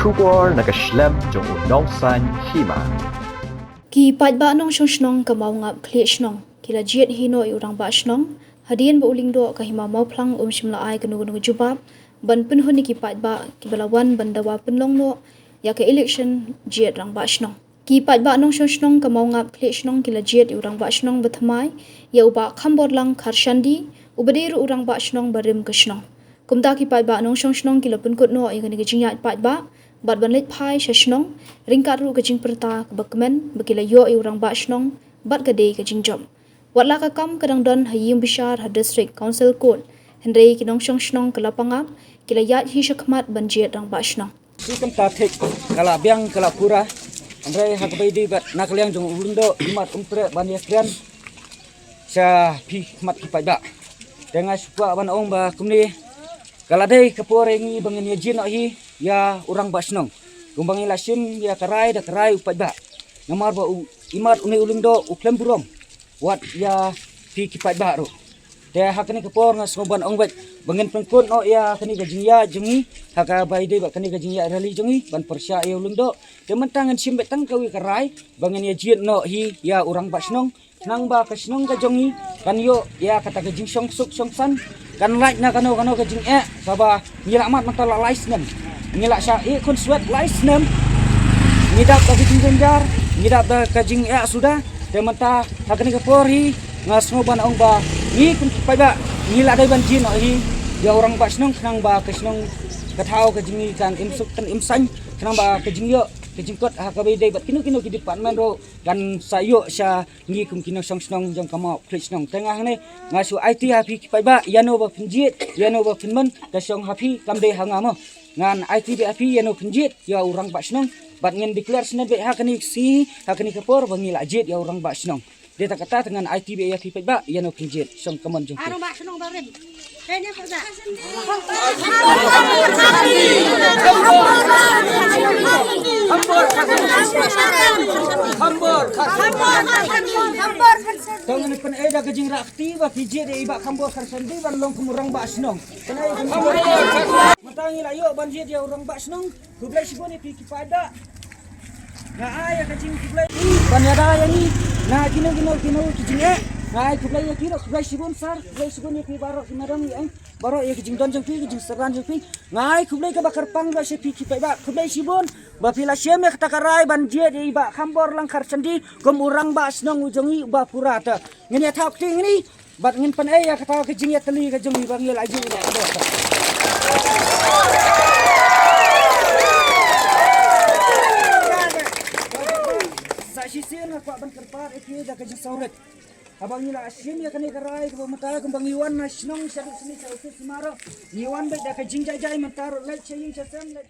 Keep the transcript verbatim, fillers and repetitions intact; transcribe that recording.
Khubor na ka shlem jong u Nongsaiñ Hima. Ki paidbah nongshong shnong ka Mawngap Khlieh Shnong ki la jied hi noh ïa u Rangbah Shnong hadien ba u Lyngdoh ka Hima Mawphlang um shym la ai kano kano ka jubab ban pynhun ïa ki paidbah kiba la wan ban dawa pynlong noh ïa ka election jied Rangbah Shnong. Ki paidbah nongshong shnong ka Mawngap Khlieh Shnong ki la jied ïa u Rangbah Shnong ba thymmai, ïa u Bah Khamborlang Kharshandi, uba dei ruh u Rangbah Shnong barim ka shnong. Kumta ki paidbah nongshong shnong ki la pynkut noh ïa kane ka jingïaid paidbah bad ban leit phai sha shnong, ryngkat ruh ka jingpyrta kaba kmen ba ki la ïoh ïa u Rangbah Shnong bad ka dei ka jingjop. Wat la ka kam ka dang don ha ïing bishar ha District Council Court, hynrei ki nongshong shnong ka Lapangap ki la ïaid hi sha khmat ban jied Rangbah Shnong. Shi kynta thik ka la biang ka la pura. Hynrei ha kaba ïadei bad na ka liang jong u Lyngdoh, imat um treh ban ïakren sha phi khmat ki paidbah. Te nga shu kwah ban ong ba kumne, ka la dei ka por ïa ngi ba ngin ïa jied noh hi ïa u Rangbah Shnong. Kumba ngi la shim ïa ka rai da ka rai u paidbah. Namar ba u, imat une u Lyngdoh u khlem burom wat ïa phi ki paidbah ruh. Te ha kane ka por nga sngew ban ong beit ba ngin pynkut noh ïa kane ka jingïaid jong ngi ha kaba ïadei bad kane ka jingïaid rally jong ngi ban pyrshah ïa u Lyngdoh. Te mynta ngin shim beit tang kawei ka rai ba ngin ïa jied noh hi ïa u Rangbah Shnong, khnang ba ka shnong ka jong ngi kan ïoh ïa kata ka jingshong suk shong san, kan lait na kano kano ka jingeh kaba ngi la mad mynta la lai snem. Ngi la shah ïeh khun swet lai snem. Ngi dap da ka jingjynjar, ngi dap da ka jingeh suda. Te mynta ha kane ka por hi nga sngew ban ong ba ngi kum ki paidbah ngi la dei ban jied noh hi ïa u Rangbah Shnong, khnang ba ka shnong ka thaw ka jong ngi kan im suk kan im saiñ, khnang ba ka jingïoh ka jingkot ha kaba ïadei bad kino kino ki department ruh kan sa ïoh sha ngi kum ki nongshong shnong jong ka Mawngap Khlieh Shnong. Te nga hangne nga shu aiti ha phi ki paidbah, ïano ba phin jied, ïano ba phin mon, ka shong ha phi, kam dei ha nga mo. Ngan aiti beit ha phi ïano phin jied ïa u Rangbah Shnong. Bad ngin declare shen beit ha kane ka sngi, ha kane ka por ba ngi la jied ïa u Rangbah Shnong. Te kata te ngan aiti beit ha phi paidbah ïano phin jied, shong ka mon jong phi. Rangbah Shnong barim. Khambor, khambor, khambor. Tang ngan pyneh da ka jingrah kti ba phi jied ïa i Bah Khambor Kharshandi ban long kum u Rangbah Shnong. Mynta ngi la ïoh ban jied ïa u Rangbah Shnong. Khublei shibun ïa phi ki paidbah. Nga ai ïa ka jingkhublei ban ïada ïa ngi na kino kino kino ki jingeh. Nga ai khublei ïa ki ruh, khublei shibun sir, khublei shibun ïa phi baroh ki madam ïa baroh ïa ka jingdon jong phi, ka jingsyrwa jong phi. Nga ai khublei kaba kyrpang ruh sha phi ki paidbah. Khublei shibun ba phi la shem ïa kata ka rai ban jied ïa i Bah Khamborlang Kharshandi kum u Rangbah Shnong u jong ngi uba pura. Te ngin ïa thaw kti ngi bad ngin pyneh ïa kata ka jingïatylli ka jong ngi ba ngi la jied ïa ka. Sa shisien nga kwah ban kyrpad ïa phi da ka jingsngewrit. Haba ngi la shim ïa kane ka rai kaba mynta kumba ngi wan na shnong shaduh shane sha office hima ruh, ngi wan beit da ka jingjai jai mynta ruh, leit sha ïing sha sem, leit